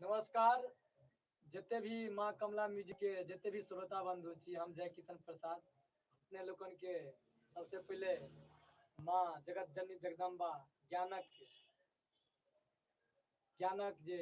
नमस्कार। जते भी माँ कमला म्यूजिक के जते भी श्रोता बंधु छी, हम जय किशन प्रसाद अपने लोकन के सबसे पहले माँ जगत जननी जगदम्बा ज्ञानक ज्ञानक जे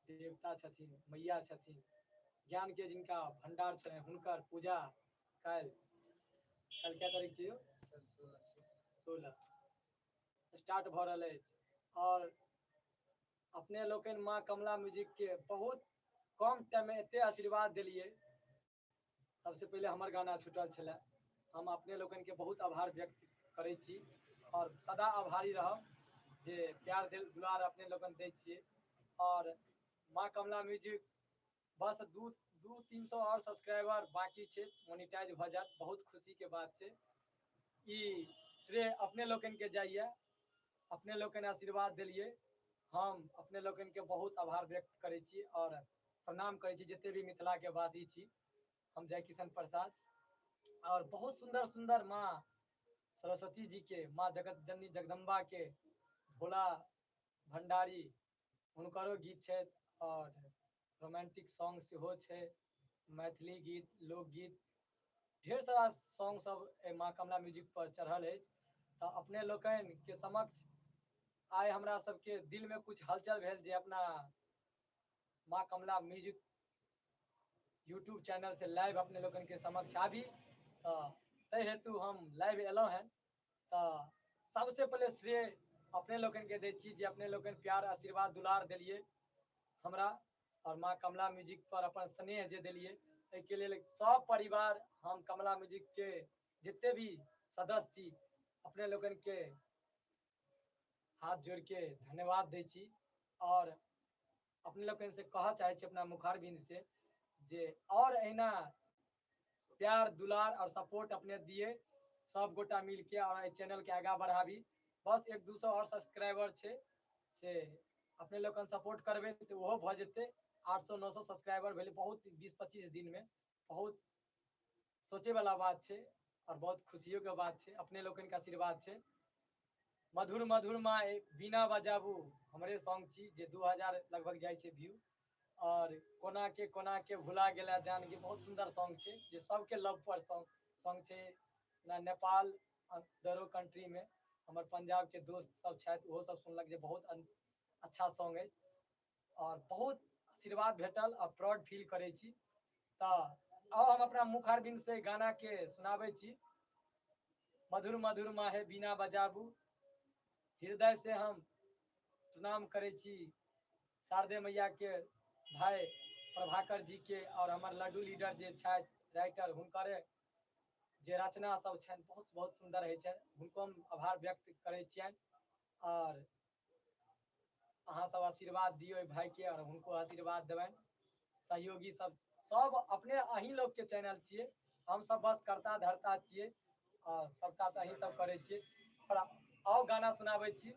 देवता छथिन, मैया छथिन, ज्ञान के जिनका भंडार छनि, हुनकर पूजा काल्हि काल्हि क्या तारीख छै यौ? 16 स्टार्ट भऽ रहल अछि। और अपने लोकनि माँ कमला म्यूजिक के बहुत कम टाइम में एते आशीर्वाद देलिए। सबसे पहले हमर गाना छूटल छलै, हम अपने लोकनि के बहुत आभार व्यक्त करै छी और सदा आभारी रहब जे प्यार दिल दुलार अपने लोकनि दै छियै। और माँ कमला म्यूजिक बस दू दू तीन सौ और सब्सक्राइबर बाकी छै, मोनिटाइज भऽ जायत, बहुत खुशी के बात छै। ई श्रेय अपने लोकनि के जाइए, अपने लोकनि आशीर्वाद देलिए, हम अपने लोकनि के बहुत आभार व्यक्त करै छी और प्रणाम करै छी जते भी मिथिला के वासी छी। हम जय किशन प्रसाद। और बहुत सुंदर सुंदर माँ सरस्वती जी के, माँ जगत जननी जगदम्बा के, भोला भंडारी हुनकरो गीत छै और रोमांटिक सॉन्ग सेहो छै, मैथिली गीत, लोकगीत, ढेर सारा सॉन्ग सब एहि माँ कमला म्यूजिक पर चढ़ल अछि। तऽ अपने लोकनि के समक्ष आइ हमरा सबके दिल में कुछ हलचल भेल जे अपना माँ कमला म्यूजिक यूट्यूब चैनल से लाइव अपने लोकनि के समक्ष आबी, तऽ ताहि हेतु हम लाइव एलहुँ हेँ। तऽ सबसे पहिले श्रेय अपने लोकनि के दै छी जे अपने लोकनि प्यार आशीर्वाद दुलार देलिए हमरा और माँ कमला म्यूजिक पर अपन स्नेह जे देलिए, एहिके लेल सब परिवार हम कमला म्यूजिक के जते भी सदस्य छी अपने लोकनि के हाथ जोड़ के धन्यवाद दै छी। और अपने लोकनि से कहऽ चाहै छी अपना मुखारबिंद से जे और अहिना प्यार दुलार और सपोर्ट अपने दिए, सब गोटा मिलके और एहि चैनल के आगाँ बढ़ाबी। बस 1-200 और सब्सक्राइबर छै से अपने लोकनि सपोर्ट करबै तऽ ओहो भऽ जेतै। 800-900 सब्सक्राइबर भेलै बहुत 20-25 दिन में, बहुत सोचे वाला बात छै और बहुत खुशियों के बात छै, अपने लोकनि के आशीर्वाद छै। मधुर मधुर माँ बीना बजाबू हमरे सॉन्ग छी जे 2000 लगभग जाइ छै व्यू। और कोना के भुला गेला जान के बहुत सुंदर सॉन्ग छै जे सबके लव पर सॉन्ग छै। ना नेपाल अदरो कंट्री में हमर पंजाब के दोस्त सब छथि, ओहो सब सुनलक जे बहुत अच्छा सॉन्ग अछि और बहुत आशीर्वाद भेटल और प्राउड फील करै छी। तऽ आउ हम अपना मुखारबिंद से गाना के सुनाबै छी। मधुर मधुर माहे बीना बजाबू, हृदय से हम प्रणाम करै छी शारदे मैया के भाई प्रभाकर जी के और हमर लड्डू लीडर जे छथि राइटर, हुनकरे जे रचना सब छनि बहुत बहुत सुंदर होइ छनि, हुनको हम आभार व्यक्त करै छियनि। और अहाँ सब आशीर्वाद दियौ एहि भाई के और हुनको आशीर्वाद देबनि। सहयोगी सब सब अपने अहीं लोग के चैनल छियै, हम सब बस कर्ता धर्ता छियै और सबटा तऽ अहीं सब करै छियै। और आउ गाना सुनाबै छी।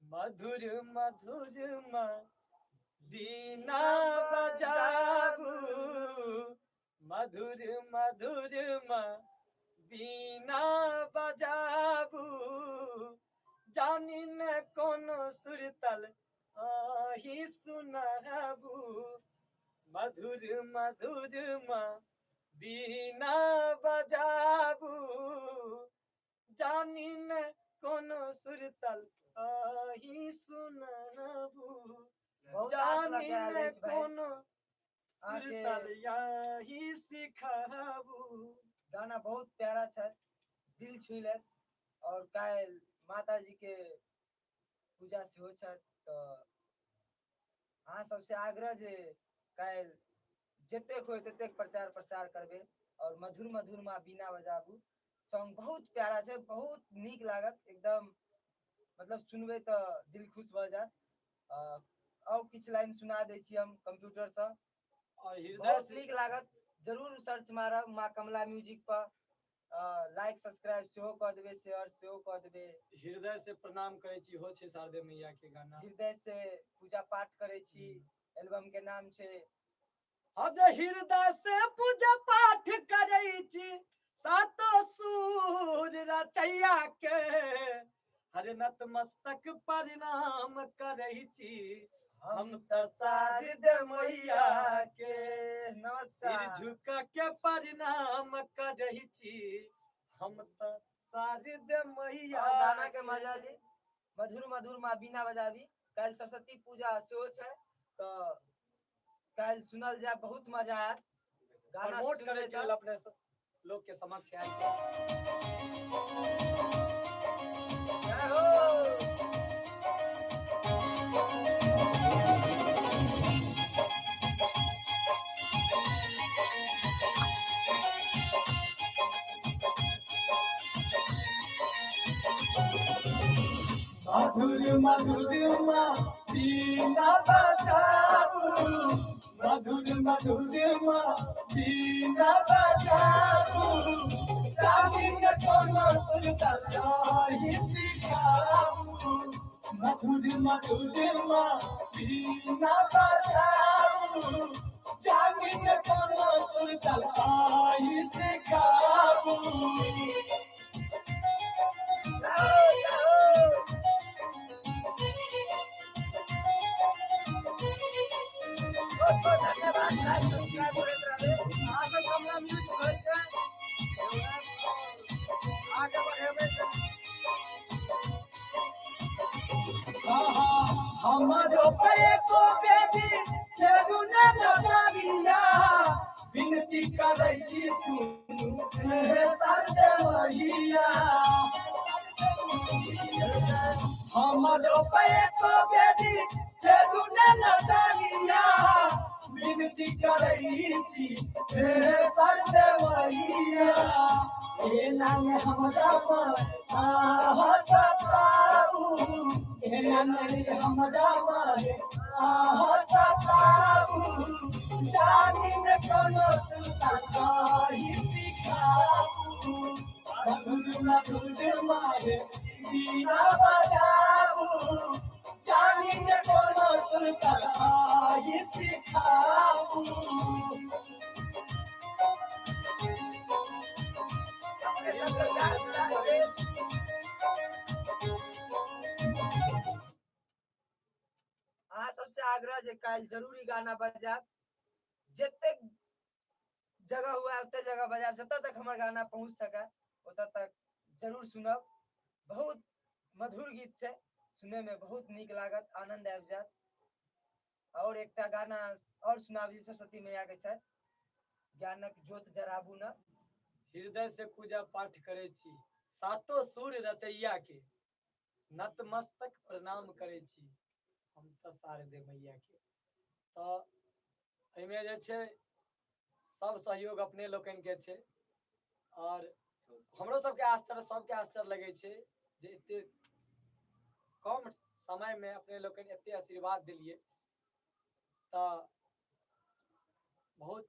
मधुर मधुर बीना बजाबू, मधुर मधुर बीना बजाबू, जानी न कोनो सुरतल अही सुनाबू, मधुर मधुर बीना बजाबू, जानी न कोनो सुरतल अही सुनाबू, बहुत आस जानी लगायल न अछि भाई। कोनो अहाँके सुरतल यही सिखाबू। गाना बहुत प्यारा छै, दिल छू लेत। और काल्हि माता जी के पूजा सेहो छै, तऽ अहाँ सबसे आग्रह जे काल्हि जतेक होय ततेक प्रचार प्रसार करबै। और मधुर मधुर माँ बीना बजाबू सॉन्ग बहुत प्यारा छै, बहुत नीक लागत एकदम, मतलब सुनबै तऽ दिल खुश भऽ जायत। और किछु लाइन सुना दै छी हम कंप्यूटर सँ, और हृदय बहुत से नीक लागत। जरूर सर्च मारब माँ कमला म्यूजिक पर, लाइक सब्सक्राइब सेहो कऽ देबै, शेयर सेहो कऽ देबै। हृदय से प्रणाम करै छी, हो छै शारदे मैया के गाना। हृदय से पूजा पाठ करै छी, एल्बम के नाम छै। हाँ जे हृदय से पूजा पाठ करै छी सातो सूर रचैया के, हर नतमस्तक प्रणाम करै छी हम तऽ शारद मैया के। नमस्कार। सिर झुका के प्रणाम करै छी हम तऽ शारद मैया। और गाना के मजा ली, मधुर मधुर माँ बीना बजाबी। काल्हि सरस्वती पूजा सेहो छै, तऽ काल्हि सुनल जाय, बहुत मजा आयत गाना प्रमोट सुनबै। करे के तऽ लेल अपने लोग के समक्ष आयल छै। जय हो। मधुर मधुर माँ बीना बजाबू, मधुर मधुर माँ बीना बजाबू, जानी न कोनो सुरता ताही सिखाबू। मधुर मधुर माँ बीना बजाबू, जानी न कोनो सुरता ताही सिखाबू। जय हो। बहुत बहुत धन्यवाद। लाइक सब्सक्राइब करैत रहबै। अहाँ सब कमला म्यूजिक होइ छै, आगे बढ़ेबै। हमारो पे को बेबी तेरू न नजरिया, विनती करै छी सुनू हे सरदे मैया। हमारो पे को बेबी तेरू न नजरिया, विनती करै छी हे सरदे मैया। एना ने हमरा पर आह सताबू, एना नहीं हमरा मारे आह सताबू, जानी न कोनो सुनता ताही सिखाबू। मधुर मधुर मारे बीना बजाबू, जानी न कोनो सुनता ताही सिखाबू। अपने सबके प्यार दुलार देब। अहाँ सबसे आग्रह जे काल्हि जरूरी गाना बजायब, जतेक जगह हुआ ओते जगह बजायब, जतऽ तक हमर गाना पहुँच सकै ओतऽ तक जरूर सुनब। बहुत मधुर गीत छै, सुनय में बहुत नीक लागत, आनंद आबि जायत। और एकटा गाना और सुनाबी, सरस्वती मैया के छै, ज्ञानक ज्योत जराबू न। हृदय से पूजा पाठ करै छी सातो सूर्य रचैया के, नतमस्तक प्रणाम करै छी हम तऽ शारदे मैया के। तऽ एहिमे जे छै सब सहयोग अपने लोकनि के छै, और हमरो सबके आश्चर्य, सबके आश्चर्य लगै छै जे एते कम समय में अपने लोकनि एते आशीर्वाद देलियै। तऽ बहुत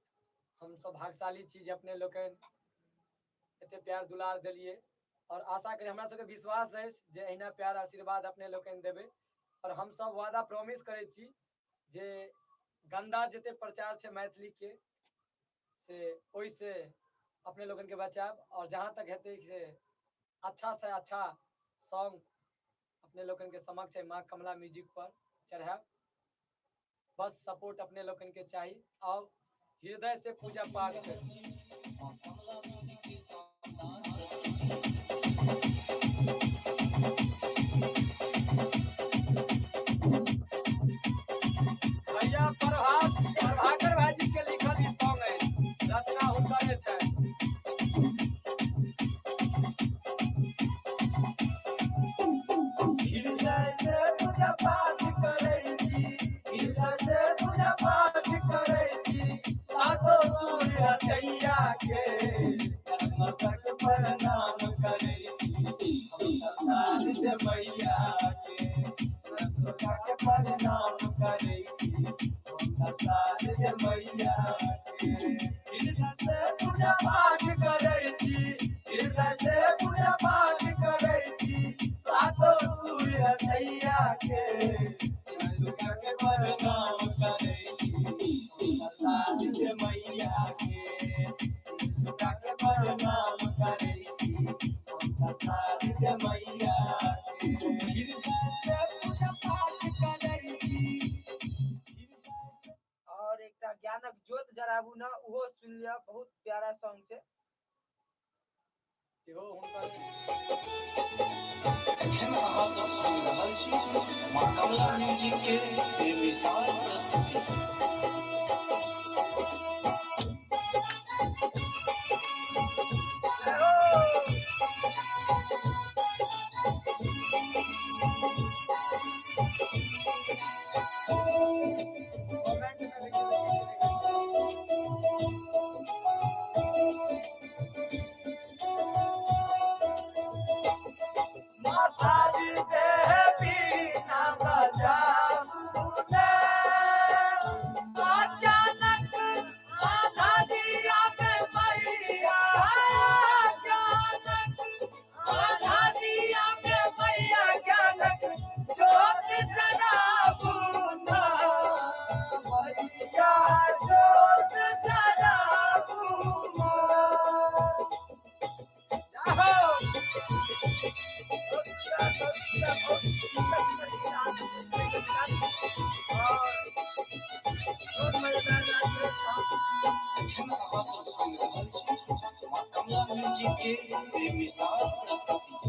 हमसब भाग्यशाली छी जे अपने लोकनि एते प्यार दुलार देलियै, और आशा करी हमरा सबके विश्वास अछि जे एहिना प्यार आशीर्वाद अपने लोकनि देबै। और हमसब वादा प्रॉमिस करै छी जे गंदा जते प्रचार छै मैथिली के, से ओहिसे अपने लोकनि के बचायब, और जहाँ तक हेतै से अच्छा से अच्छा सॉन्ग अपने लोकनि के समक्ष माँ कमला म्यूजिक पर चढ़ायब। बस सपोर्ट अपने लोकनि के चाही, और हृदय से पूजा पाठ करी। भैया प्रभाकर भाईजी के लिखल ई सॉन्ग अछि, रचना हुनकरे छै। हृदय से पूजा पाठ करै छी, हृदय से पूजा पाठ करै छी सातो सूर्य रचैया के, नतमस्तक प्रणाम करै छी हम शारद मैया के। झुका के प्रणाम करै छी हम शारद मैया के। हृदय से पूजा पाठ करै छी, हृदय से पूजा पाठ करै छी सातो सूर्य रचैया के, झुका के प्रणाम करै छी हम शारद मैया के, शीश झुका के प्रणाम करै छी हम तऽ शारदे मैया के। हृदय से पूजा पाठ करै छी। और एकटा ज्ञानक ज्योत जराबू ना, ओहो सुनि लिअ, बहुत प्यारा सॉन्ग छै। इहो हुनकर। एखन अहाँ सब सुनि रहल छी माँ कमला म्यूजिक के बेमिसाल प्रस्तुति। जय हो। कमेंट में लिख देबै। माँ शारदे बीना बजाबू ने, माँ ज्ञानक आधारिया में मैया, ज्ञानक आधारिया में मैया, ज्ञानक ज्योत जराबू ना मैया, ज्योत जराबू ना। जाहो। बहुत सुंदर, बहुत सुंदर, बहुत सुंदर सुंदर गीत और बहुत मजेदार नाच रहे सॉन्ग। एखन अहाँ सब सुनि रहल छी माँ कमला म्यूजिक के बेमिसाल प्रस्तुति।